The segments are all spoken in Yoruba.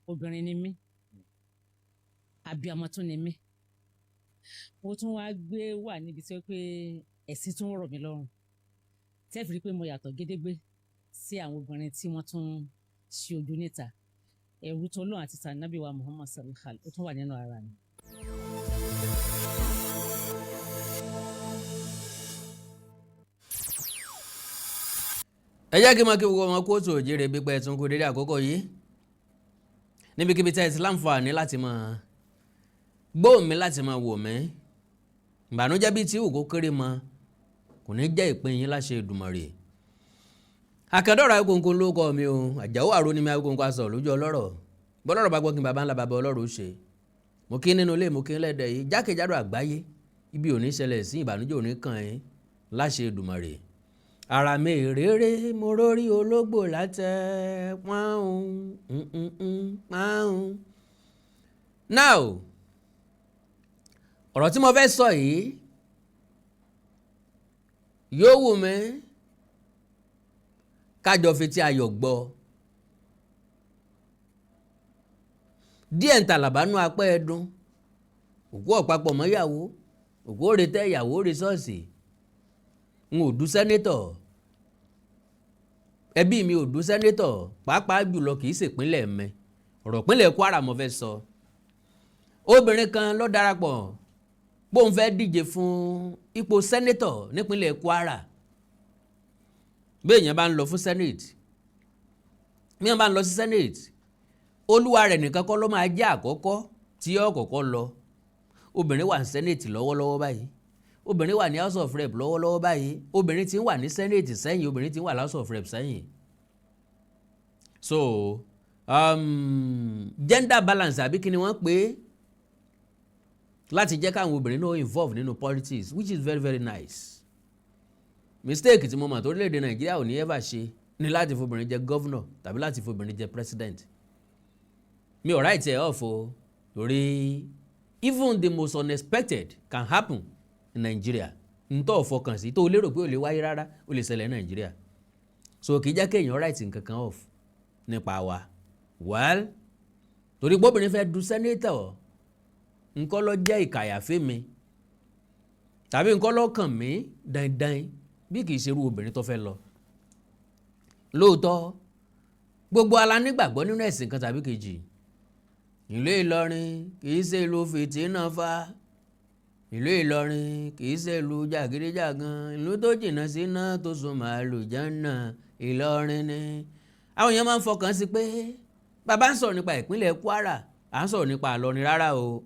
Obìnrin ni mí, abiyamọ tún ni mí. Mo tún wá gbé wà níbi tí ó pé ẹ̀sìn tún rọ̀ mí lọ́rùn, tẹ́ fi rí pé mo yàtọ̀ gédégbé sí àwọn obìnrin tí wọ́n tún ṣe ojú níta. Ẹ̀rù tọ́lọ́run àti tànábì wa Muhammad sallallahu alaihi, ó tún wà nínú ara mi. Ẹ jẹ́ kí n máa kí gbogbo ọmọ kóòtù òjèrè bí pẹ́ tún kú dédé àkókò yìí, níbikíbi tẹ́ ẹ ti láǹfààní láti máa gbóhùn mi, láti máa wò mí. Ìbànújẹ́ bíi tí òkú kéré mọ kò ní jẹ́ ìpín yín láṣẹ Èdùmàrè. Àkàndọ̀rọ̀ Awíkonko ló kọ́ mi o. Àjàó àrò ni mi, Awíkonko aṣọ lójú ọlọ́rọ̀. Bọ́lọ́rọ̀ bá gbọ́ kí n bàbá ńlá bàbá ọlọ́rọ̀ ó ṣe. Mo kí nínú ilé, mo kí lẹ́dẹ̀ yìí, jákèjádò àgbáyé. Ibi ò ní ṣẹlẹ̀ sí, ìbànújẹ́ ò ní kàn yín láṣẹ Èdùmàrè. Ara mi rere, mo rórí ológbò látẹ pọ́n pọ́n. Now, ọ̀rọ̀ tí mo fẹ́ sọ yìí yóò wù mí kájọ fetí ayọ̀ gbọ́ díẹ̀. Ń tàlàbánú apẹ́ ẹ̀dùn òkú ọ̀pápọ̀ mọ́yàwó, òkú òrètẹ́ ìyàwó rè ṣọ́ọ̀ṣì. N ò du senator, ẹbí mi ò du senator, pàápàá jùlọ kì í ṣèpínlẹ̀ mi. Ọ̀rọ̀ ìpínlẹ̀ Kwara mo fẹ́ sọ. Obìnrin kan ló darapọ̀ bóun fẹ́ díje fún ipò senator nípínlẹ̀ Kwara. Bí èèyàn bá ń lọ fún senate, bí èèyàn bá ń lọ sí senate, olúwa rẹ̀ nìkan kọ́ ló máa jẹ́ àkọ́kọ́ tí yóò kọ́kọ́ lọ. Obìnrin wà ní senate lọ́wọ́lọ́wọ́ báyìí, obìnrin wà ní House of Rep lọ́wọ́lọ́wọ́ báyìí, obìnrin tí ń wà ní senate sẹ́yìn, obìnrin tí ń wà ní House of Rep sẹ́yìn. So gender balance, àbí kí ni wọ́n pè é, láti jẹ́ káwọn obìnrin náà involve nínú politics, which is very very nice. Mistake tí mo mọ̀ tó orílẹ̀-èdè Nàìjíríà ò ní ever ṣe ní láti fobìnrin jẹ governor tàbí láti fobìnrin jẹ president. Mi ò write ẹ̀ off o, torí even the most unexpected can happen in Nigeria. Ntọ́ fọkàn sí tó o lérò pé ò lè wáyé rárá, ó lè ṣẹlẹ̀ ní Nàìjíríà. So kì í jẹ́ kéèyàn write nǹkan kan off nípa wa. Well, torí pé obìnrin fẹ́ du senator nǹkan ló jẹ́ ìkàyàfẹ́ mi tàbí nǹkan ló kàn mí dandan, bí kì í ṣerú obìnrin tó fẹ́ lọ. Lóòótọ́, gbogbo ala nígbàgbọ́ nínú ẹ̀sìn kan tàbí kejì. Ìlú Ìlọrin kì í ṣe ìlú fìtínà fa, ìlú Ìlọrin kì í ṣe ìlú jàgídíjàgan, ìlú tó jìnnà sí iná tó sún màálù jánà Ìlọrin ni. Àwọn èèyàn máa ń fọkàn sí pé bàbá ń sọ̀rọ̀ nípa ìpínlẹ̀ Kwara, à ń sọ̀rọ̀ nípa Ìlọrin. Rárá o,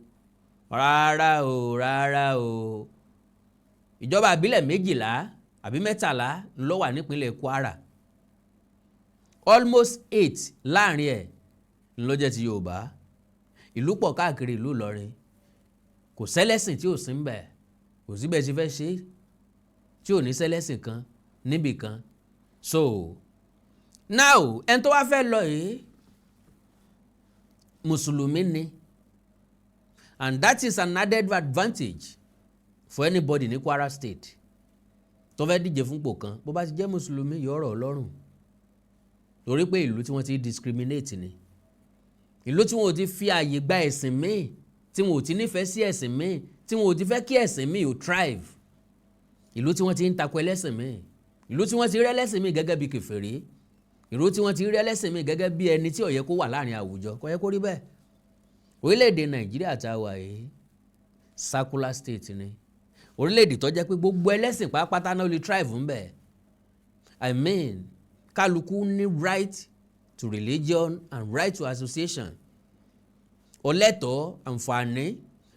rárá o, rárá o. Ìjọba àbílẹ̀ 12 àbí 13 ló wà nípínlẹ̀ Kwara. Almost eight láàrin ẹ̀ ló jẹ́ ti Yorùbá. Ìlú pọ̀ káàkiri ìlú Ìlọrin, kò sẹ́lẹ̀sìn tí ò sí ń bẹ̀. Kò síbẹ̀ ṣe fẹ́ ṣe tí ò ní sẹ́lẹ̀sìn kan níbì kan. So now, ẹni tó wá fẹ́ lọ yìí, mùsùlùmí ni, and that is an added advantage for anybody ní Kwara State tó fẹ́ díje fúnpò kan. Bó bá ti jẹ́ mùsùlùmí, yóò rọ̀ ọ́ lọ́rùn, torí pé ìlú tí wọ́n ti discriminate ni, ìlú tí wọ́n ò ti fi ààyè gba ẹ̀sìn míì, tí wọ́n ò ti nífẹ̀ẹ́ sí ẹ̀sìn míì, tí wọ́n ò ti fẹ́ kí ẹ̀sìn míì ò thrive, ìlú tí wọ́n ti ń takò ẹlẹ́sìn míì, ìlú tí wọ́n ti rí ẹlẹ́sìn míì gẹ́gẹ́ bí kèfèrí, ìlú tí wọ́n ti rí ẹlẹ́sìn míì gẹ́gẹ́ bí ẹni tí ò yẹ kó wà láàrin àwùjọ. Kò yẹ kó rí bẹ́ẹ̀. Orílẹ̀-èdè Nàìjíríà tá a wà yìí, secular state ni, orílẹ̀-èdè tó jẹ́ pé gbogbo ẹlẹ́sìn pátápátá náà lè thrive ń bẹ̀. I mean, kálukú ní right to religion and right to association. O lẹ́tọ̀ọ́ àǹfààní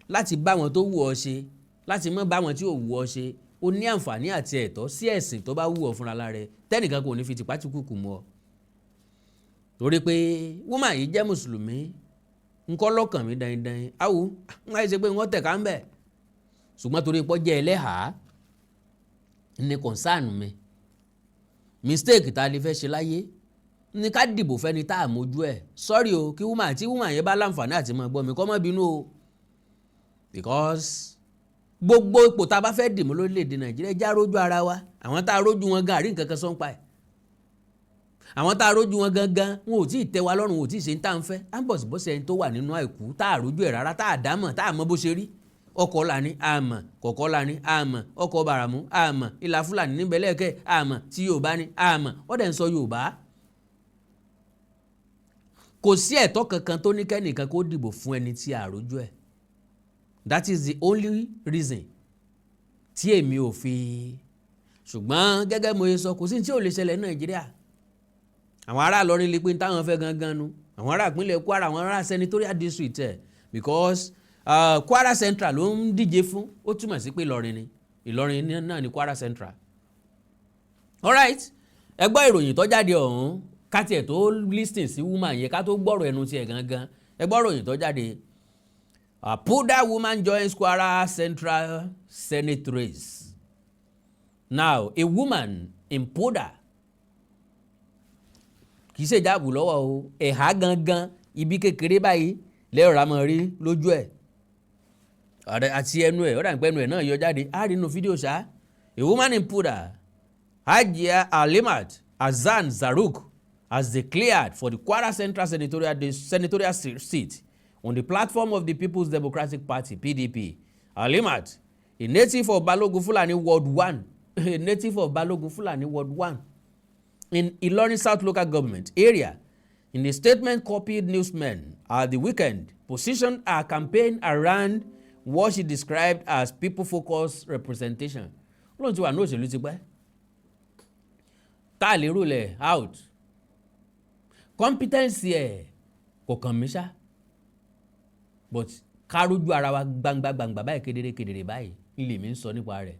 láti bá wọn tó wù ọ́ ṣe, láti má bá wọn tí ò wù ọ́ ṣe. O ní àǹfààní àti ẹ̀tọ́ sí ẹ̀sìn tó bá wù ọ́ fúnra lára rẹ, tẹ́nìkan kò ní fi tìpátìkùkù mú ọ. Torí pé woman yìí jẹ́ mùsùlùmí ńkọ́ lọ́kàn mi dandan awo ń wáyé ṣe pé wọ́n tẹ̀ka ń bẹ̀, ṣùgbọ́n torí pọ́ jẹ́ ẹlẹ́hàá ní concern mi. Mistake tá a lè fẹ́ ṣe láyé ní ká dìbò fẹ́ni tá a mójú ẹ̀. Sorry o, kí woman tí woman yẹn bá láǹfààní àti máa gbọ́ mi, kó má bínú o, because gbogbo ipò tá a bá fẹ́ dìmú lórílẹ̀‐èdè Nàìjíríà, já rójú ara wa. Àwọn tá a rójú wọn gan àrí nǹkan kan sọ́npa ẹ̀. Àwọn tá a rójú wọn gangan, wọn ò tí ì tẹ́ wa lọ́rùn, wọn ò tí ì ṣe ń tá à ń fẹ́. À ń bọ̀sibọ́sẹ̀ ẹni tó wà nínú àìkú tá a rójú ẹ̀ rárá, tá a dámọ̀, tá a mọ̀ bó ṣe rí. Ọkọ̀ lani àmọ̀, kọ̀kọ́ lani àmọ̀, ọkọ̀ bàràmú àmọ̀, ìlà Fúlàní níbẹ̀ lẹ́ẹ̀kẹ́ àmọ̀, tí Yorùbá ni àmọ̀, ó dẹ̀ ń sọ Yorùbá. Kò sí ẹ̀tọ́ kankan tó ní kẹ́nìkan kó dìbò fún ẹni tí a rójú ẹ̀. That is the only reason tí èmi ò fi. Ṣùgbọ́n gẹ́gẹ́ mo ṣe sọ, kò sí ní tí ò lè ṣẹlẹ̀ ní Nàìjíríà. Àwọn ará Ìlọrin lè pín táwọn fẹ́ gangan nu, àwọn ará ìpínlẹ̀ Kwara, àwọn ará senatorial district ẹ̀, because Kwara Central ló ń díje fún. Ó túmọ̀ sí pé Ìlọrin ni, Ìlọrin náà ni Kwara Central. Alright, ẹ gbọ́ ìròyìn tó jáde ọ̀hún. Ká tiẹ̀ tó listen sí woman yẹn, ká tó gbọ́rọ̀ ẹnu tiẹ̀ gangan, ẹ gbọ́ ìròyìn tó jáde. Purdah woman joins Kwara Central Senate race. Now, a woman in purdah, kì í ṣe ìjáàbù lọ́wọ́ o, ẹ̀há gangan, ibi kékeré báyìí lẹ́rọ àmọ́ rí lójú ẹ̀ àti ẹnu ẹ̀, ọ̀dà ìpẹ́nu ẹ̀ náà yọ jáde, á rí inú fídíò ṣá. A woman in purdah, Hajia Alimat Hasan Zaruk, has declared for the Kwara Central senatorial seat on the platform of the People's Democratic Party, PDP. Alimat, a native of Balogun Fulani Ward 1, a native of Balogun Fulani Ward 1 in Ilorin South Local Government Area, in a statement copied newsmen at the weekend, positioned her campaign around what she described as people-focused representation. Lóun ti wà ní òṣèlú tipẹ́, tá a lè rule ẹ̀ out. Competence ẹ̀ kò kàn mí ṣá, but ká rójú ara wa gbangba gbangba báyìí, kedere kedere báyìí ń lèmi ń sọ nípa rẹ̀.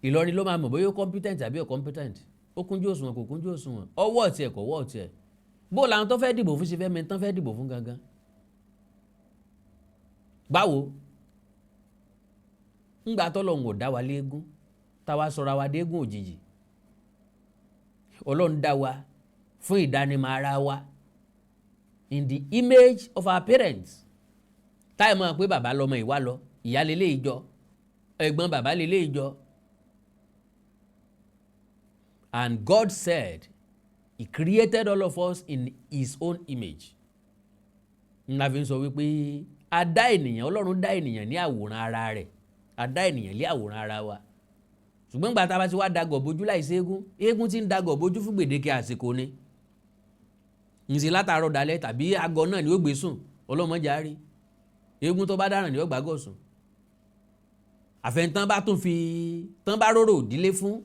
Ìlọrin ló máa mọ̀ bóyá ó competent àbí ó competent, ó kúnjú òṣùwọ̀n, kò kúnjú òṣùwọ̀n, ọwọ́ tiẹ̀ kò wọ́ tiẹ̀. Bó làwọn tó fẹ́ dìbò fún ṣe fẹ́ mẹ́ni tán fẹ́ dìbò fún gangan? Báwo ńgbà tọ́lọ́run ò dá wa léegun, táwa sọra wa déégún òjijì? Ọlọ́run dá wa fún ìdánimọ̀ ara wa in the image of our parents. Táyà mọ̀ pé bàbá lọmọ ìwá lọ, ìyá lélẹ́ ìjọ, ẹ̀gbọ́n bàbá lélẹ́ ìjọ. And God said he created all of us in his own image. Ńlá fi ń sọ wípé a dá ènìyàn, Ọlọ́run dá ènìyàn ní àwòrán ara rẹ̀, a dá ènìyàn lé àwòrán ara wa. Ṣùgbọ́n gbà tá a bá ti wá dagọ̀ bójú láì sí eégún, eégún ti ń dagọ̀ bójú fún gbèdéke àsìkò ni ǹsẹ̀ látàárọ̀ dalẹ́, tàbí agọ̀ náà ni ó gbé sùn. Ọlọ́mọdé á rí eégún tó bá dáràn ni ó gbàgọ̀ sùn. Àfẹnitán bá tún fi tán bá rorò ìdílé fún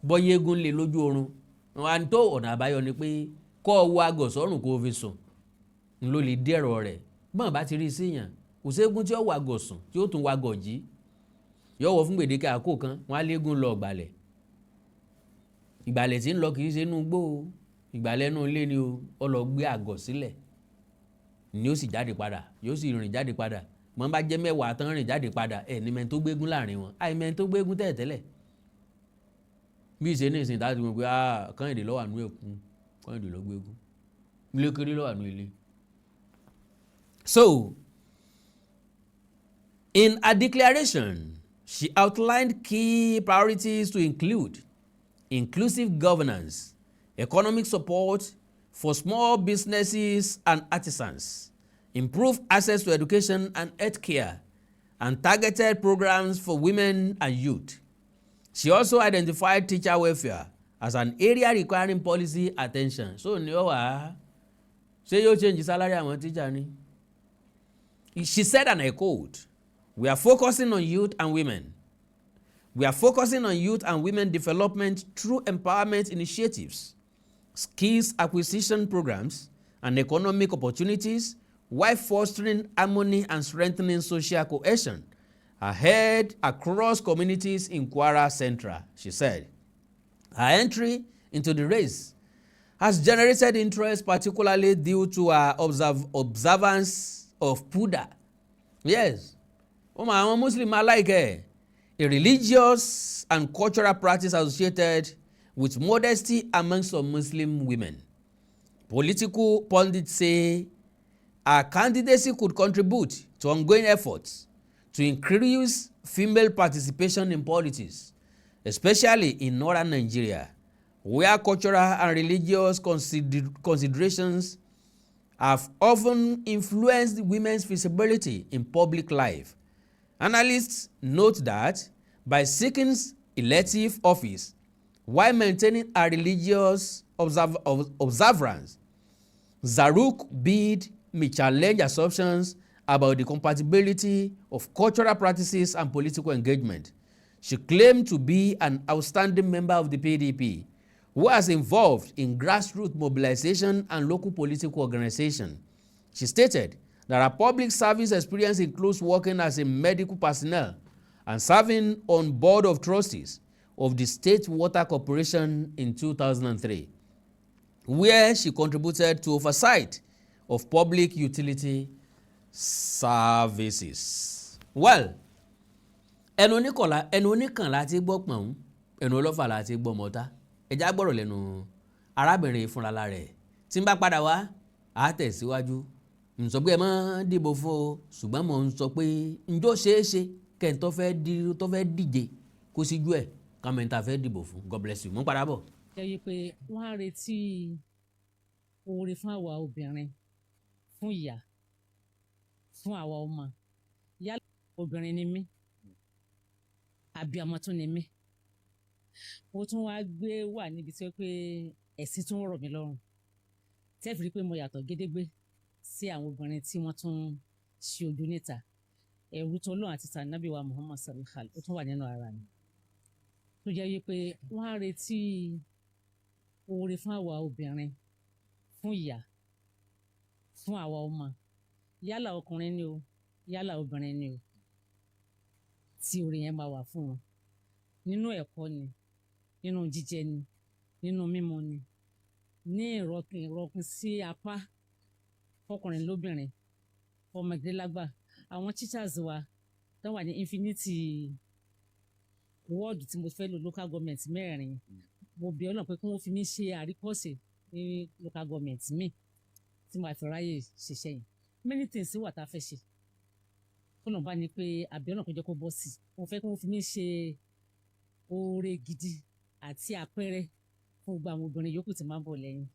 bọ́yé eégún lé lójú oorun wọn á tó. Ọ̀nà àbáyọ ni pé kọ́ ọ wọ agọ̀ sọ́rùn kó o fi sùn, ń ló lè dẹ̀rọ̀ rẹ̀. Bọ́n bá ti rí síyàn, kò ségun tí ó wọ agọ̀ sùn tí ó tún wọ agọ̀ jí. Yóò wọ fún gbèdéke àkókò kan, wọn á léegun lọ ìgbàlẹ̀. Ìgbàlẹ̀ tí ń lọ kì í ṣe inú igbó o, ìgbàlẹ̀ inú ilé ni o. Ó lọ gbé àgọ̀ sílẹ̀ ni, ó sì jáde padà, yóò sì rìn jáde padà. Mọ́ bá jẹ́ 10 tán rìn jáde padà ẹ̀ ní mẹ́ni tó gbégún láàrin wọn, àì mẹ́ni tó gbégún tẹ́lẹ̀tẹ́lẹ̀. Bí ìṣe ní ìsìn táti mọ̀ pé, ah, Kẹ́hìndé ló wà nú ẹ̀kú, Kẹ́hìndé ló gbégún, ilé kiri ló wà nú ilé. So in her declaration, she outlined key priorities to include inclusive governance, economic support for small businesses and artisans, improve access to education and healthcare, and targeted programs for women and youth. She also identified teacher welfare as an area requiring policy attention. So ní ọ wá ṣé yóò change salary àwọn teacher ni? She said, and I quote, "We are focusing on youth and women. We are focusing on youth and women development through empowerment initiatives, skills acquisition programs, and economic opportunities while fostering harmony and strengthening social cohesion ahead across communities in Kwara Central," she said. Her entry into the race has generated interest, particularly due to her observance of purdah. Yes, ó mọ àwọn Muslim alike, a religious and cultural practice associated with modesty among some Muslim women. Political pundits say her candidacy could contribute to ongoing efforts to increase female participation in politics, especially in northern Nigeria, where cultural and religious considerations have often influenced women's visibility in public life. Analysts note that by seeking elective office while maintaining a religious observance, Zaruk bid may challenge assumptions about the compatibility of cultural practices and political engagement. She claimed to be an outstanding member of the PDP who has involved in grassroots mobilization and local political organization. She stated that her public service experience includes working as a medical personnel and serving on board of trustees of the State Water Corporation in 2003, where she contributed to oversight of public utility services. Well, ẹnu oníkọ̀lá, ẹnu oníkàn láti gbọ́ pọ̀n, ẹnu ọlọ́fà láti gbọ́ mọ́ta. Ẹja gbọ́rọ̀ lẹ́nu arábìnrin fúnra rẹ̀. Tí n bá padà wá, á tẹ̀síwájú. N sọ pé ẹ má dìbò fún o, ṣùgbọ́n mo ń sọ pé njó ṣeé ṣe kẹ́ni tó fẹ́ díje kó síjú ẹ̀ kámẹ́ńtà fẹ́ dìbò fún. God bless you. Mo ń padà bọ̀. Jẹ́ wípé wọ́n á retí oore fún àwa obìnrin, fún ìyá, fún àwa ọmọ. Yálà obìnrin ni mí, àbíamọ tún ni mí. Mo tún wá gbé wà níbi tí ó pé ẹ̀sìn tún rọ̀ mí lọ́rùn, tẹ́ fi rí pé mo yàtọ̀ gédégbé sí àwọn obìnrin tí wọ́n tún ṣe ojú níta. Ẹ̀rù tọ́lọ́run àti tànábì wa Muhammad sallallahu alaihi, ó tún wà nínú ara mi, tó jẹ́ wípé wọ́n á retí oore fún àwa obìnrin, fún ìyá, fún àwa ọmọ, yálà ọkùnrin ni o, yálà obìnrin ni o, tí oore yẹn máa wà fún wọn nínú ẹ̀kọ́ ni, nínú jíjẹ ni, nínú mímu ni, ní ìrọ̀kìn ìrọ̀kìn sí apá fọkùnrin lóbìnrin, fọmọdé lágbà. Àwọn teachers wa tó wà ní infinity wọ́ọ̀dù tí mo fẹ́ lò, local government mẹ́rin, mo bí Ọlọ́run pé kí wọ́n fi mí ṣe àríkọ́ṣe ní local government mi tí mo fi ráyè ṣiṣẹ́ yẹn. Many things wà tá a fẹ́ ṣe. Kọ́nà bá ní pé àbí Ọlọ́run kó jẹ́ kó bọ́ sí i, mo fẹ́ kí wọ́n fi mí ṣe oore gidi àti àpẹẹrẹ fún gbogbo àwọn obìnrin yòókù tí máa ń bọ̀ lẹ́yìn.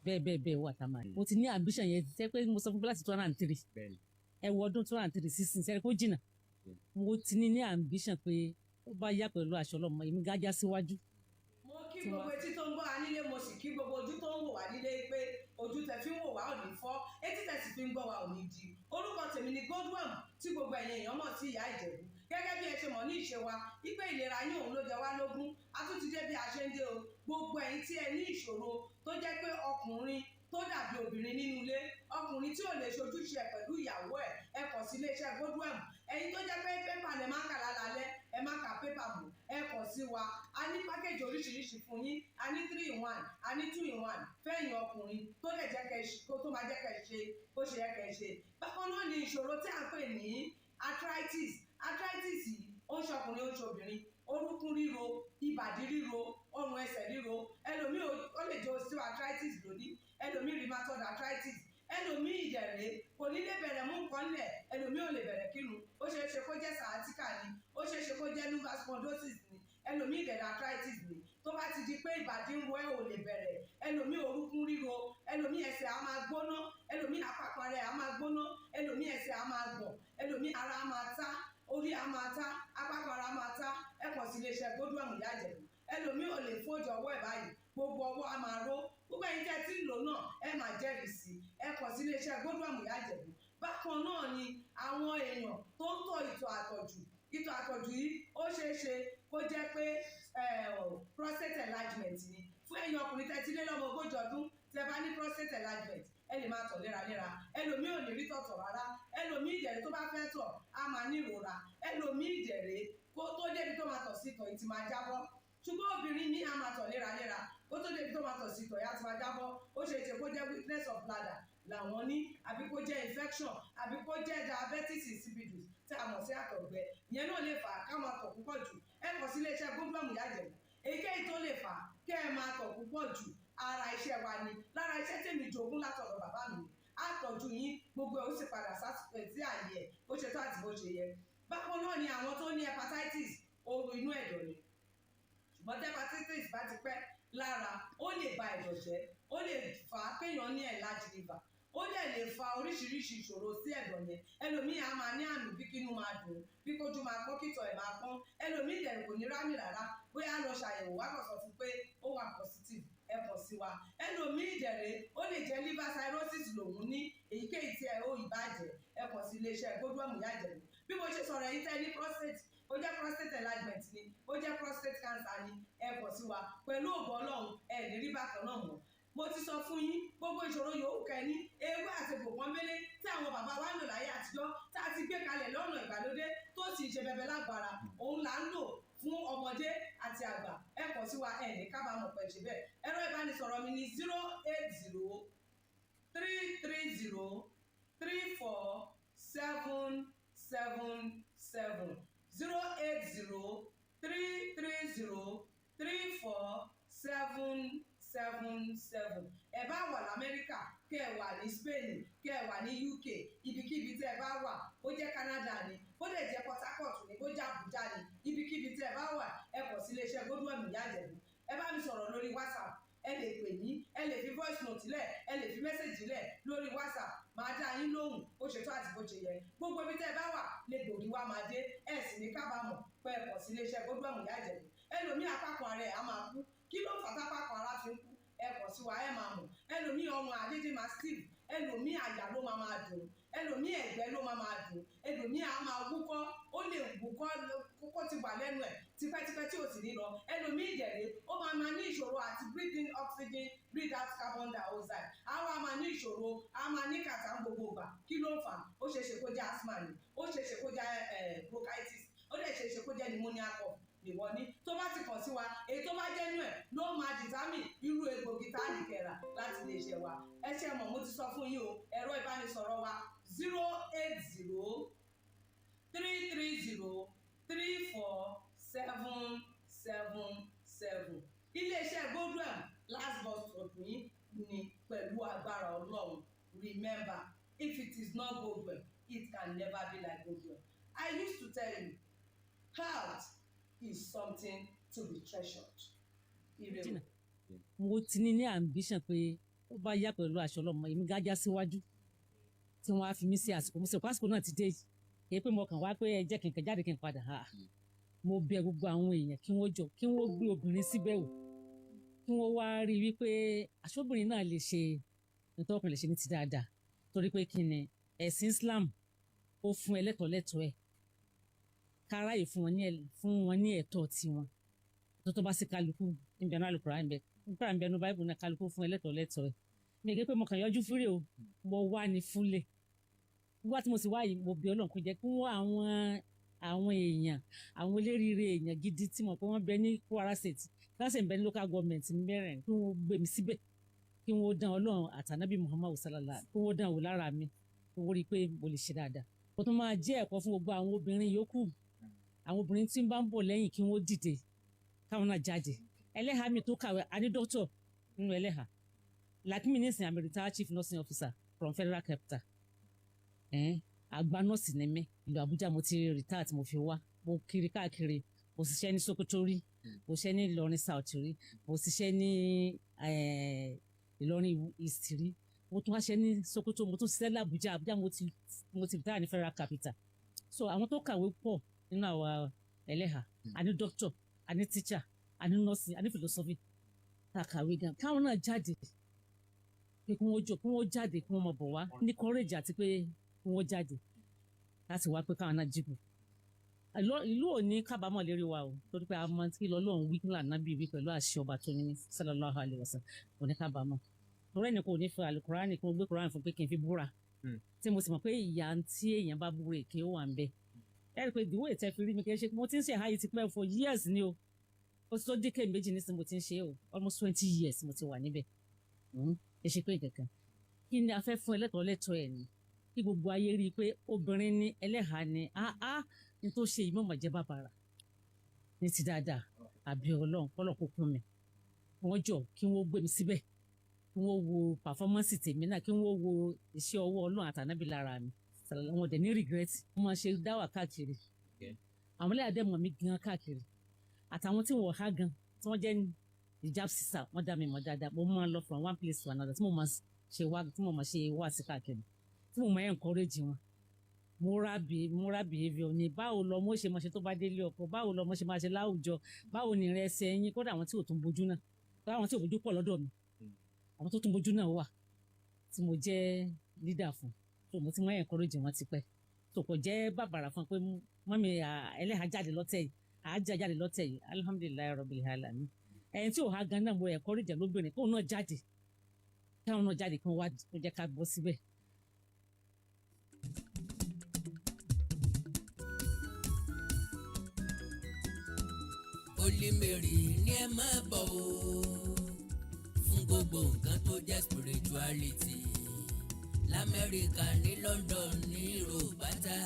Bẹ́ẹ̀ bẹ́ẹ̀ bẹ́ẹ̀ wà tá a máa. Mo ti ní ambition yẹn tẹ́ pé mo sọ fún láti 2003. Ẹ wo ọdún 2003 sísìn sẹ́ni kó jìnnà. Mo ti ní ambition pé ó bá yá, pẹ̀lú aṣọ ọlọ́mọ èmi gájá síwájú. Mo kí gbogbo etí tó ń gbọ́ wa nílé, mo sì kí gbogbo ojú tó ń wò wá nílé pé ojú tẹ fi ń wò wá ò ní fọ́, etí tẹ sì fi ń gbọ́ wá ò ní di. Orúkọ tèmi ni Godwin, tí gbogbo ẹ̀yin èèyàn mọ̀ sí Ìyá Ìjẹ̀bú. Gẹ́gẹ́ bí ẹ ṣe mọ̀ ní ìṣe wa wípé ìlera yín òun ló jẹ wá lógún, a tún ti dé bí a ṣe ń dé o. Gbogbo ẹ̀yin tí ẹ ní ìṣòro tó jẹ́ pé ọkùnrin tó dàbí obìnrin nínú ilé, ọkùnrin tí ò lè ṣojúṣe ẹ̀ pẹ̀lú ìyàwó ẹ̀, ẹ kàn sí iléeṣẹ́ Godwin. Ẹ̀yin tó jẹ́ pé pépà lẹ máa ń kà lálálẹ́, ẹ má ka pépà mọ́, ẹ kàn sí wa. A ní package oríṣiríṣi fún yín. A ní 3 in 1, a ní 2 in 1 fẹ́yìn ọkùnrin tó lè jẹ́ kẹ́ kó tó máa jẹ́ kẹ́ ṣe bó ṣe yẹ kẹ́ ṣe. Bákan náà ni ìṣòro tí à ń pè ní arthritis. Arthritis yìí, ó ń ṣọkùnrin, ó ń ṣobìnrin. Orúnkún ríro, ìbàdí ríro, ọrùn ẹsẹ̀ ríro. Ẹlòmíì, ó lè jẹ́ osteoarthritis lónìí, ẹlòmíì rheumatoid arthritis, ẹlòmíì ìdẹ̀rẹ̀ kò ní lè bẹ̀rẹ̀ mú nǹkan lẹ̀, ẹlòmíì ò lè bẹ̀rẹ̀ kírun. Ó ṣeé ṣe kó jẹ́ sciatica ni, ó ṣeé ṣe kó jẹ́ lumbar spondylosis ni, ẹlòmíì ìdẹ̀rẹ̀ arthritis ni. Tó bá ti di pé ìbàdí ń ro ẹ́, ò lè bẹ̀rẹ̀, ẹlòmíì orúnkún ríro, ẹlòmíì ẹsẹ̀ á máa gbóná, ẹlòmíì àpapọ̀ rẹ̀ á máa gbóná, ẹlòmíì ẹsẹ̀ á máa gbọ̀n, ẹlòmíì ara á máa tá, orí á máa tá, apákan ara á máa tá, ẹ kàn sí iléeṣẹ́ Godwin Ìyá Ìjẹ̀bú. Ẹlòmíì ò lè fold ọwọ́ ẹ̀ báyìí, gbogbo ọwọ́ á máa ró. Gbogbo ẹ̀yin tẹ́ tí ń lò náà, ẹ máa jẹ́rìí sí. Ẹ kàn sí iléeṣẹ́ Godwin Ìyá Ìjẹ̀bú. Bákan náà ni àwọn èèyàn tó ń tọ̀ ìtọ̀ àtọ̀jù. Ìtọ̀ àtọ̀jù yìí, ó ṣeé ṣe kó jẹ́ pé prostate enlargement ni. Fún ẹ̀yin ọkùnrin tẹ́ ti lé lọ́mọ 40 ọdún, tẹ́ bá ní prostate enlargement, ẹ lè máa tọ̀ léraléra. Ẹlòmíì ò ní rí tọ̀tọ̀ rárá. Ẹlòmíì ìdẹ̀rẹ̀, tó bá fẹ́ tọ̀, á máa ní ìrora. Ẹlòmíì ìdẹ̀rẹ̀, kó tó débi tó máa tọ̀ sí, ìtọ̀ yìí ti máa jábọ́. Ṣùgbọ́n obìnrin ní á máa tọ̀ léraléra, kó tó débi tó máa tọ̀ sí, ìtọ̀ yìí á ti máa jábọ́. Ó ṣeé ṣe kó jẹ́ weakness of bladder làwọn ní, àbí kó jẹ́ infection, àbí kó jẹ́ diabetes insipidus tí a mọ̀ sí àtọ̀gbẹ. Ìyẹn náà lè fà á ká máa tọ̀ púpọ̀ jù. Ẹ kàn sí iléeṣẹ́ Godwin Ìyá Ìjẹ̀bú. Èyíkéyìí tó lè fà á kẹ́ ẹ máa tọ̀ púpọ̀ jù, ara iṣẹ́ wa ni. Lára iṣẹ́ tèmi jogún látọ̀dọ̀ bàbá mi, á tọ́jú yín, gbogbo ẹ̀ ó sì padà sí àyè ẹ̀ bó ṣe tó àti bó ṣe yẹ. Bákan náà ni àwọn tó ní hepatitis, ooru inú ẹ̀dọ̀ ni. Ṣùgbọ́n tí hepatitis bá ti pẹ́ lára, ó lè ba ẹ̀dọ̀ jẹ́, ó lè fà á kéèyàn ní enlarged liver, ó dẹ̀ lè fa oríṣiríṣi ìṣòro sí ẹ̀dọ̀ yẹn. Ẹlòmíì á máa ní àmì bí kínú máa dùn, bí kójú máa pọ́n, kìtọ̀ ẹ̀ máa pọ́n. Ẹlòmíì dẹ̀ kò ní rámì rárá, bóyá lọ ṣàyẹ̀wò wá kàn sọ fún pé ó wà positive. Ẹ kàn sí wa. Ẹlòmíì dẹ̀rẹ̀, ó lè jẹ́ liver cirrhosis lòun ní. Èyíkéyìí tí ẹ ó ìbàjẹ́, ẹ kàn sí iléeṣẹ́ Godwin Ìyá Ìjẹ̀bú. Bí mo ṣe sọ̀rọ̀ yìí, tẹ́ ní prostate, ó jẹ́ prostate enlargement ni, ó jẹ́ prostate cancer ni, ẹ kàn sí wa. Pẹ̀lú ògo Ọlọ́run, ẹ ní rí bákan náà mọ́. Mo ti sọ fún yín, gbogbo ìṣòro yòówù kẹ́ni, ewé àti egbò pọ́nbélé tí àwọn bàbá wa ń lò láyé àtijọ́, tá a ti gbé kalẹ̀ lọ́nà ìgbàlódé, tó sì ṣe bẹbẹ lágbára, òun là ń lò fún ọmọdé àti àgbà. Ẹ kàn sí wa, ẹ ní kábàámọ̀ pẹ̀ ṣe bẹ́ẹ̀. Ẹ̀rọ ìbánisọ̀rọ̀ mi ní 08033034777, 08033034777. Ẹ bá wà lamẹ́ríkà, kẹ́ ẹ wà ní Spain, kẹ́ ẹ wà ní UK, ibikíbi tẹ́ ẹ bá wà, bó jẹ́ Canada ni, bó lè jẹ́ Port Harcourt ni, bó jẹ́ Abuja ni, ibikíbi tẹ́ ẹ bá wà, ẹ kàn sí iléeṣẹ́ Godwin Ìyá Ìjẹ̀bú. Ẹ bá mi sọ̀rọ̀ lórí WhatsApp, ẹ lè pè mí, ẹ lè fi voice note lẹ̀, ẹ lè fi message lẹ̀ lórí WhatsApp, máa dá yín lóhùn bó ṣe tó àti bó ṣe yẹ. Gbogbo ibi tẹ́ ẹ bá wà lè gbòógì wá máa dé, ẹ sì ní kábàámọ̀ pé ẹ kàn sí iléeṣẹ́ Godwin Ìyá Ìjẹ̀bú. Ẹlòmíì, apákan ara ẹ̀ á máa kú. Kí ló fà tápákan ara fi ń kú? Ẹ kàn sí wa, ẹ máa mọ̀. Ẹlòmíì, ọrùn àdédé máa stiff, ẹlòmíì, àyà ló máa máa dùn, ẹlòmíì, ẹ̀gbẹ́ ló máa máa dùn, ẹlòmíì á máa wúkọ́, ó lè wúkọ́ kókó ti wà lẹ́nu ẹ̀ tipẹ́tipẹ́ tí ò sì ní lọ. Ẹlòmíì ìdẹ̀rẹ̀, ó máa máa ní ìṣòro àti breathe in oxygen, breathe out carbon dioxide, á wá máa ní ìṣòro, á máa ní kàtà gbogbo ìgbà. Kí ló ń fà? Ó ṣeé ṣe kó jẹ́ asthma ni, ó ṣeé ṣe kó jẹ́ bronchitis, ó dẹ̀ ṣeé ṣe kó jẹ́ pneumonia cough nìwọ ní. Tó bá ti kàn sí wa, èyí tó bá jẹ́ nú ẹ̀ ló máa determine irú egbògi tá a lè kẹ̀rà láti lè ṣe wa. Ẹ ṣe mọ̀, mo ti sọ fún yín o. Ẹ̀rọ ìbánisọ̀rọ̀ wa, 08033034777. Iléeṣẹ́ Godwin, last bus stop yín ni pẹ̀lú agbára Ọlọ́run. Remember, if it is not Godwin, it can never be like Godwin. I used to tell you, health is something to be treasured. Ire o. Jìnnà. Mo ti ní ambition pé ó bá yá, pẹ̀lú aṣọ ọlọ́mọ, èmi gájá síwájú tí wọ́n á fi mí sí àsìkò. Mo sì rò pé àsìkò náà ti dé yìí. Kì í pé mo kàn wá pé ẹ jẹ́ kí n kàn jáde kí n padà ha. Mo bẹ̀ gbogbo àwọn èèyàn kí wọ́n jọ, kí wọ́n gbé obìnrin síbẹ̀ wò, kí wọ́n wá rí i wípé aṣọ́bìnrin náà lè ṣe nítorí ọkùnrin lè ṣe ní ti dáadáa. Torí pé kí ni? Ẹ̀sìn Islam ó fún ẹlẹ́tọ̀ọ́ lẹ́tọ̀ọ́ ẹ̀, káráyè fún wọn ní ẹ̀tọ́ tiwọn tó bá sí kálukú níbi àná àlùkùránì níbẹ̀ nígbà níbẹ̀ ní Báíbù náà, kálukú fún ẹlẹ́tọ̀ọ́ lẹ́tọ̀ọ́ ẹ̀. Mi kì í pé mo kàn yọjú fúrè o, mo wá ní fúlẹ̀ wá tí mo sì wá yìí. Mo bí Ọlọ́run kó jẹ́ kí wọ́n àwọn èèyàn, àwọn eléríire èèyàn gidi tí mo pé wọ́n bẹ ní Kwara State, láti ń bẹ ní local government mẹ́rin, kí wọ́n gbé mi síbẹ̀, kí wọ́n dán Ọlọ́run àtànábì Muhammadu sallallahu, kí wọ́n dán wò lára mi, kí wọ́n rí i pé mo lè ṣe dáadáa. Ó tún máa jẹ́ ẹ̀kọ́ fún gbogbo àwọn obìnrin yòókù, àwọn obìnrin tí ń bá ń bọ̀ lẹ́yìn, kí wọ́n dìde, káwọn náà jáde. Ẹlẹ́hàá mi tó kàwé, a ní doctor nínú ẹlẹ́hàá. Like me nísìnyí, I'm a retired chief nursing officer from federal capital. Àgbà nọ́ọ̀sì ni mí. Ìlú Àbújá mo ti retire tí mo fi wá. Mo kiri káàkiri, mo ṣiṣẹ́ ní Sokoto rí, mo ṣiṣẹ́ ní Ìlọrin South rí, mo ṣiṣẹ́ ní Ìlọrin East rí, mo tún wá ṣiṣẹ́ ní Sokoto, mo tún ṣiṣẹ́ l'Àbújá. Àbújá mo ti retire ní federal capital. So àwọn tó kàwé pọ̀ nínú àwa ẹlẹ́hà. A ní doctor, a ní teacher, a ní nọ́ọ̀sì, a ní philosophy, tá a kàwé gan. Káwọn náà jáde pé kí wọ́n jọ, kí wọ́n jáde, kí wọ́n máa bọ̀ wá ní courage, àti pé kí wọ́n jáde láti wá pé káwọn náà jìbù. Ìlú ò ní kábàámọ̀ lérí wa o, torí pé a mọ tí lọ́lọ́run wí nílànà bíi wí pẹ̀lú àṣẹ ọba tó ní sallallahu alaihi wasallam, kò ní kábàámọ̀. Torí ẹnì kò ní fi alukurani, kí wọ́n gbé kurani fún pé kí n fi búra, tí mo sì mọ̀ pé ìyà tí èèyàn bá búra èké ó wà ń bẹ. Ẹ rí i pé ìdíwọ́ ìtẹ́ fi rí mi, kì í ṣe mo ti ń ṣe àyè ti pẹ́, for years ni o. Ó ti tó díkẹ́ méjì nísìnyí mo ti ń ṣe o, almost 20 years mo ti wà níbẹ̀. Kì í ṣe pé kankan kí ni a fẹ́ fún ẹlẹ́tọ̀ọ́ lẹ́tọ̀ọ́ ẹ̀ ni, kí gbogbo ayé rí i pé obìnrin ní ẹlẹ́hàá ni áá ní tó ṣe yìí mọ̀mọ́ jẹ́ bàbàrà ní ti dáadáa. Àbí Ọlọ́run kọ́lọ̀ kó kún mi, wọ́n jọ kí wọ́n gbé mi síbẹ̀, kí wọ́n wo performance tèmi náà, kí wọ́n wo iṣẹ́ ọwọ́ Ọlọ́run àtànábì lára mi. Wọn dẹ̀ ní regret. Wọ́n máa ṣe dáwà káàkiri. Àwọn ẹlẹ́yà dẹ̀ mọ̀ mí gan káàkiri, àtàwọn tí wọ́n há gan. tí wọ́n jẹ́ hijab sister, wọ́n dá mi mọ̀ dáadáa. Mo máa ń lọ from one place to another tí mo máa ṣe wá sí káàkiri, tí mo máa encourage wọn. Moral behaviour ni báwo lọmọ ṣe máa ṣe tó bá délé ọkọ, báwo lọmọ ṣe máa ṣe láwùjọ, báwo ni ìrìn ẹsẹ̀ yín. Kódà àwọn tí ò tún bójú náà, àwọn tí ò bójú pọ̀ lọ́dọ̀ mi, àwọn tó tún bójú náà wà tí mo jẹ́ leader fún. So mo ti máa encourage wọn tipẹ́, so kò jẹ́ bàbàrà fún pé mummy ẹlẹ́hàá jáde lọ́tẹ̀ yìí, àájà jáde lọ́tẹ̀ yìí. Alhamdulillahi rabbil alamin. Ẹni tí ò há gan náà, mo encourage lóbìnrin kóun náà jáde, káwọn náà jáde, kí wọ́n wá kó jẹ́ ká bọ́ síbẹ̀. Holy Mary ní ẹ máa bọ̀ o fún gbogbo nǹkan tó jẹ́ spirituality Lamẹ́ríkà, ní London, ní Europe pátá.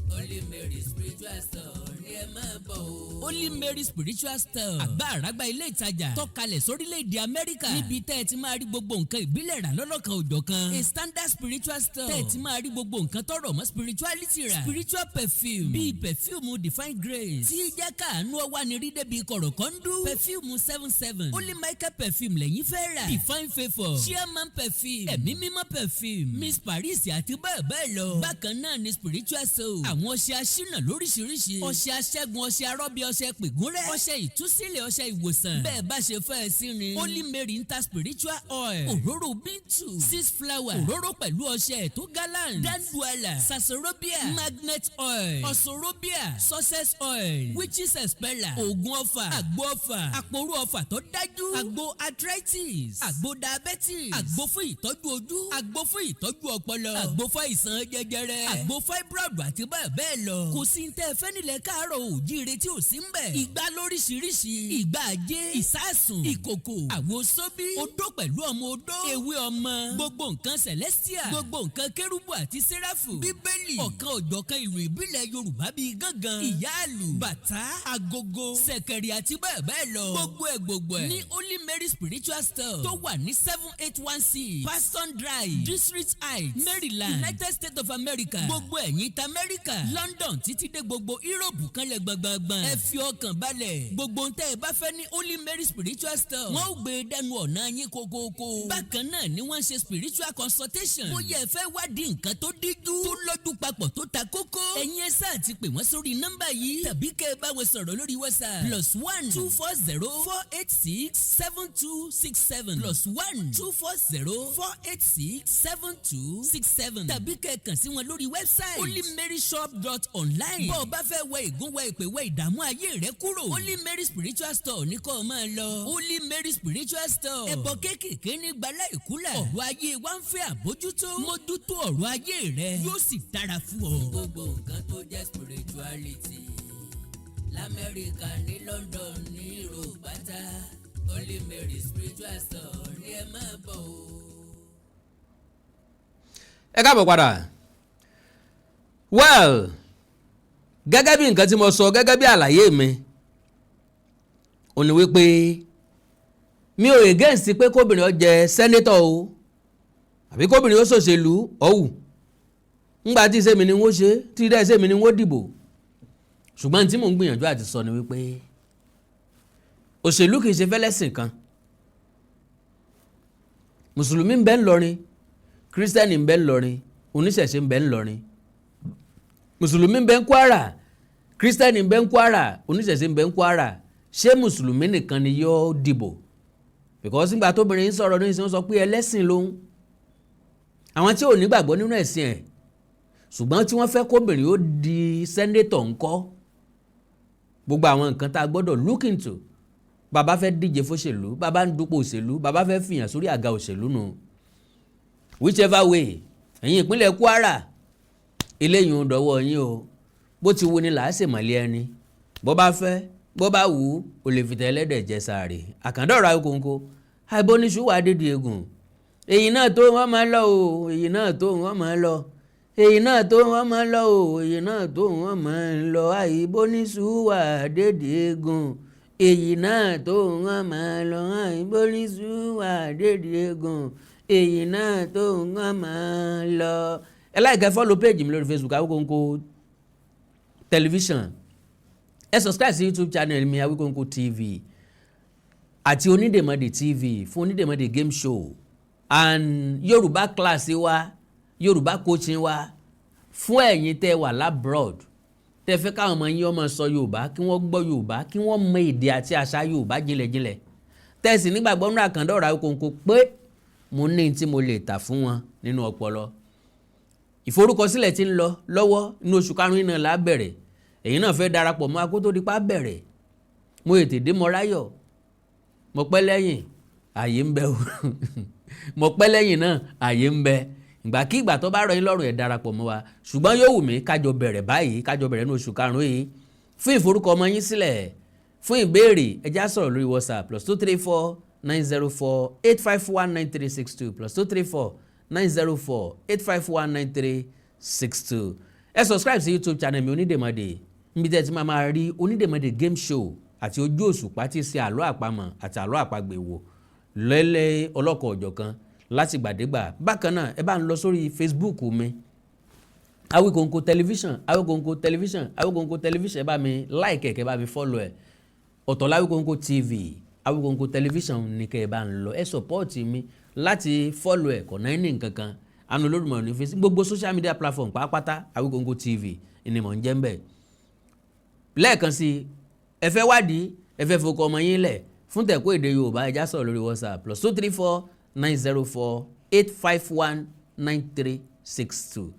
Holy Mary Spiritual Store ní ẹ máa bọ̀ o. Holy Mary Spiritual Store, àgbà àràgbà ilé ìtajà tọ́kalẹ̀ sórílẹ̀-èdè Amẹ́ríkà, níbi tẹ́ ẹ ti máa rí gbogbo nǹkan ìbílẹ̀ rà lọ́lọ́kan òjọ̀kan. A standard spiritual store tẹ́ ẹ ti máa rí gbogbo nǹkan tọrọ mọ́ spirituality rà. Spiritual perfume bíi perfume Divine Grace tí jẹ́ káàánú ọwá ni rí débi kọ̀rọ̀kọ́ndú, perfume 77, Holy Michael perfume lẹ́yìn fẹ́ rà, Divine Favour, Chairman perfume, Ẹ̀mí Mímọ́ perfume, Miss Paris àti bẹ́ẹ̀ bẹ́ẹ̀ lọ. Bákan náà ni spiritual soap, àwọn ọṣẹ aṣínà lóríṣiríṣi, ọṣẹ aṣẹ́gun, ọṣẹ arọ́bí, ọṣẹ pègúnrẹ́, ọṣẹ ìtúsílẹ̀, ọṣẹ ìwòsàn, bẹ́ẹ̀ bá ṣe fẹ́ ẹ sí ni. Holy Mary ń ta spiritual oil, òróró Bíntù, six flower, òróró pẹ̀lú ọṣẹ tó gallant, Danduala, Sasorobia, magnet oil, Ọ̀sọ̀rọ̀bíà, success oil, witches expeller, oògùn ọfà, àgbo ọfà, àpòrú ọfà tó dájú, àgbo arthritis, àgbo diabetes, àgbo fún ìtọ́jú ojú, àgbo fún ìtọ́jú ọpọlọ, àgbo fún àìsàn jẹjẹrẹ, àgbo fibroid àti bẹ́ẹ̀ bẹ́ẹ̀ lọ. Kò sí ní tẹ́ ẹ fẹ́ nílẹ̀ káàárọ̀ òjíire tí ò sí ń bẹ̀. Ìgbà lóríṣiríṣi, ìgbà ajé, ìsásùn, ìkòkò, àwo sóbí, odó pẹ̀lú ọmọ odó, ewé ọmọ, gbogbo nǹkan celestial, gbogbo nǹkan kérúbù àti sẹ́ráfù, Bíbélì, ọ̀kan òjọ̀kan ìlú ìbílẹ̀ Yorùbá bíi gángan, ìyáàlù, bàtà, agogo, ṣẹ̀kẹ̀rì àti bẹ́ẹ̀ bẹ́ẹ̀ lọ. Gbogbo ẹ̀ gbogbo ẹ̀ ní Holy Mary Spiritual Store tó wà ní 7816 Paston Drive, District Heights, Maryland, United States of America. Gbogbo ẹ̀yin ta America, London, títí dé gbogbo Europe kanlẹ̀ gbọ̀ngbọ̀ngbọ̀n, ẹ fi ọkàn balẹ̀. Gbogbo ń tẹ́ ẹ bá fẹ́ ní Holy Mary Spiritual Store, wọ́n ó gbé e dẹnu ọ̀nà yín kókókó. Bákan náà ni wọ́n ń ṣe spiritual consultation. Bóyá ẹ fẹ́ wádìí nǹkan tó díjú, tó lọ́jú papọ̀, tó ta kókó, ẹ̀yin ẹ sáà ti pè wọ́n sórí nọ́mbà yìí tàbí kẹ́ ẹ bá wọn sọ̀rọ̀ lórí WhatsApp: +1 240 486 7267, +1 240 486 7267, tàbí kẹ́ ẹ kàn sí wọn lórí website holymaryshop.online. Bọ́ ọ bá fẹ́ wẹ ìgún, wẹ ìpè, wẹ ìdààmú ayé rẹ kúrò, Holy Mary Spiritual Store ní kó o máa lọ. Holy Mary Spiritual Store, ẹ̀bọ kéékèèké ní gbalá ìkúlà. Ọ̀rọ̀ ayé wa ń fẹ́ àbójútó. Mójútó ọ̀rọ̀ ayé rẹ, yóò sì dára fún ọ. Gbogbo nǹkan tó jẹ́ spirituality Lamẹ́ríkà, ní London, ní Europe pátá, Holy Mary Spiritual Store ní ẹ máa bọ̀ o. Ẹ káàbọ̀ padà. Well, gẹ́gẹ́ bí nǹkan tí mo sọ, gẹ́gẹ́ bí àlàyé mi, ó ní wípé mi ò against pé kóbìnrin ó jẹ senator o, àbí kóbìnrin ó ṣòṣèlú ọ̀wù ńgbà tí sẹ́mi ni wọ́n ṣe, tí dẹ́ sẹ́mi ni wọ́n dìbò. Ṣùgbọ́n tí mò ń gbìyànjú àti sọ ni wípé òṣèlú kì í ṣe fẹ́lẹ́sìn kan. Mùsùlùmí ń bẹ ńlọrin, Kírísítẹ́nì ń bẹ ńlọrin, oníṣẹ̀ṣe ń bẹ ńlọrin. Mùsùlùmí ń bẹ ń Kwara, Kírísítẹ́nì ń bẹ ń Kwara, oníṣẹ̀ṣe ń bẹ ń Kwara. Ṣé mùsùlùmí nìkan ni yóò dìbò? Because nígbà tóbìnrin ń sọ̀rọ̀ ní ìsìn, sọ pé ẹlẹ́sìn lòun, àwọn tí ò nígbàgbọ́ nínú ẹ̀sìn ẹ̀ ṣùgbọ́n tí wọ́n fẹ́ kóbìnrin ó di senator ńkọ́? Gbogbo àwọn nǹkan tá a gbọ́dọ̀ look into, bàbá fẹ́ díje fóṣèlú, bàbá ń dupò òṣèlú, bàbá fẹ́ fìyàn sórí àga òṣèlú nù. Whichever way, ẹ̀yin ìpínlẹ̀ Kwara, eléyìí ń dọwọ́ yín o. Bó ti wo ni làá ṣèmọ̀lẹ́ ẹni, bó bá fẹ́, bó bá wù ú, o lè fi tẹ́lẹ́dẹ̀ jẹ sàárè. Àkàndọ̀rọ̀ Awíkonko àìbóníṣu wà dédìí egun. Èyí náà tó wọ́n máa lọ o, èyí náà tó wọ́n máa lọ, èyí náà tó wọ́n máa lọ o, èyí náà tó wọ́n máa lọ. Àìbóníṣu wà dédìí egun, èyí náà tó wọ́n máa lọ. Àìbóníṣu wà dédìí egun, èyí náà tó wọ́n máa lọ. Ẹ like, follow page mi lórí Facebook, Awíkonko Television. Ẹ subscribe sí YouTube channel mi, Awíkonko TV. Àti Onídèmọdè TV fún Onídèmọdè game show and Yorùbá class wa, Yorùbá coaching wa, fún ẹ̀yin tẹ́ wà l'abroad, tẹ́ fẹ́ káwọn ọmọ yín ọmọ sọ Yorùbá, kí wọ́n gbọ́ Yorùbá, kí wọ́n mọ èdè àti àṣà Yorùbá jinlẹ̀jinlẹ̀, tẹ́sí nígbàgbọ́ nínú àkàndá ọ̀rọ̀ Awikonko pé mo ní tí mo lè tà fún wọn nínú ọpọlọ. Ìforúkọsílẹ̀ ti ń lọ lọ́wọ́. Nínú oṣù karùn-ún náà la bẹ̀rẹ̀. Èyí náà fẹ́ darapọ̀ mọ́ akó tó di pa bẹ̀rẹ̀. Mo ètè dé, mo ráyọ̀, mo pẹ́ lẹ́yìn, àyè ń bẹ o. Mo pẹ́ lẹ́yìn náà, àyè ń bẹ. Ìgbàkigbà tó bá rọ̀ yín lọ́rùn, ẹ̀ darapọ̀ mọ́ wa. Ṣùgbọ́n yóò wù mí kájọ bẹ̀rẹ̀ báyìí, kájọ bẹ̀rẹ̀ ní oṣù karùn-ún yìí. Fún ìforúkọ ọmọ yín sílẹ̀, fún ìbéèrè, ẹ já sọ̀rọ̀ lórí WhatsApp: +2349048519362, +2349048519362. Ẹ subscribe sí YouTube channel mi, Onídèmọdè, níbi tẹ́ ẹ ti máa máa rí Onídèmọdè game show àti ojú òṣùpá tí ṣe àlọ́ àpamọ̀ àti àlọ́ àpagbè wò lẹ́lẹ́ ọlọ́kọ̀ ọ̀jọ̀kan láti gbàdégbà. Bákan náà, ẹ bá ń lọ sórí Facebook mi, Awikonko Television, Awikonko Television, Awikonko Television. Ẹ bá mi like ẹ, kẹ́ bá mi follow ẹ. Ọ̀tọ̀ l'Awikonko TV, Awikonko Television ní kẹ́ ẹ bá ń lọ. Ẹ support mi láti follow ẹ, kọ̀ náà ní nǹkan kan àánú Olódùmarè ní fèsì. Gbogbo social media platform pátápátá, Awikonko TV ni mò ń jẹ́ ń bẹ̀. Lẹ́ẹ̀kan sí, ẹ fẹ́ wádìí, ẹ fẹ́ fọkọ ọmọ yín lẹ̀ fún tẹ̀kọ́ èdè Yorùbá, ẹ já sọ̀rọ̀ lórí WhatsApp: +2349048519362,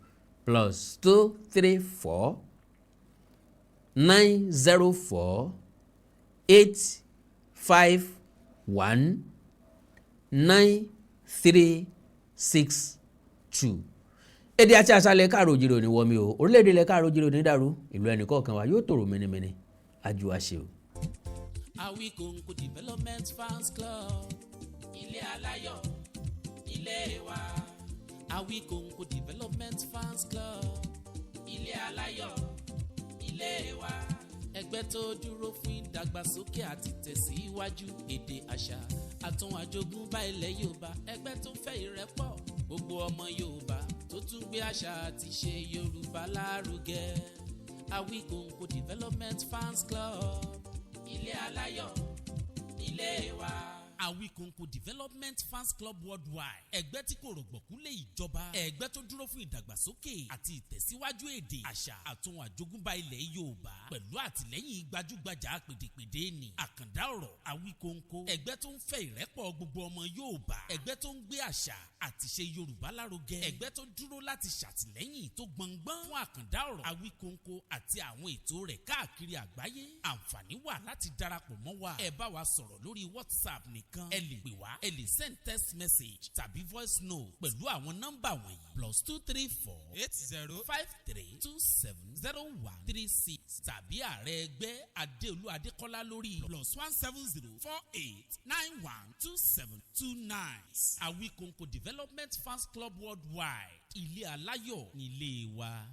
+2349048519362. Èdè àti àṣà ilẹ̀ káàró òjìrò ní wọmi o. Orílẹ̀-èdè ilẹ̀ káàró òjìrò ní dàrú. Ìlú ẹnì kọ̀ọ̀kan wa yóò tòrò mẹ́nimẹ́ni ajú àṣẹ o. Awikonko Development Fans Club, ilé aláyọ̀, ilé wa. Awikonko Development Fans Club, ilé aláyọ̀, ilé wa. Ẹgbẹ́ tó dúró fún ìdàgbàsókè àti tẹ̀síwájú èdè, àṣà àtún àjogúnbá ilẹ̀ Yorùbá. Ẹgbẹ́ tó fẹ́ ìrẹ́pọ̀ gbogbo ọmọ Yorùbá, tó tún gbé àṣà àti ṣe Yorùbá lárugẹ. Awikonko Development Fans Club, ilé aláyọ̀, ilé wa. Awikonko Development Fans Club Worldwide, ẹgbẹ́ tí kò rọ̀gbọ̀kú lé ìjọba, ẹgbẹ́ tó dúró fún ìdàgbàsókè àti ìtẹ̀síwájú èdè, àṣà àtún àjogúnbá ilẹ̀ Yorùbá, pẹ̀lú àtìlẹ́yìn gbajúgbajà pèdèpèdè ní àkàndá ọ̀rọ̀ Awikonko. Ẹgbẹ́ tó ń fẹ́ ìrẹ́pọ̀ gbogbo ọmọ Yorùbá, ẹgbẹ́ tó ń gbé àṣà àti ṣe Yorùbá lárugẹ, ẹgbẹ́ tó dúró láti ṣàtìlẹ́yìn tó gbọngbọ́n fún àkàndá ọ̀rọ̀ Awikonko àti àwọn ètò rẹ̀ káàkiri àgbáyé. Àǹfààní wà láti darapọ̀ mọ́ wa. Ẹ bá wa sọ̀rọ̀ lórí WhatsApp nìkan. Ẹ lè pè wá, ẹ lè send text message tàbí voice note pẹ̀lú àwọn nọ́mbà wọ̀nyí: +234 80 53270136, tàbí ààrẹ ẹgbẹ́ Adéolú Adékọ́lá lórí +17048912729. Awikonko Development Fans Club Worldwide, ilé aláyọ̀ nílé wa.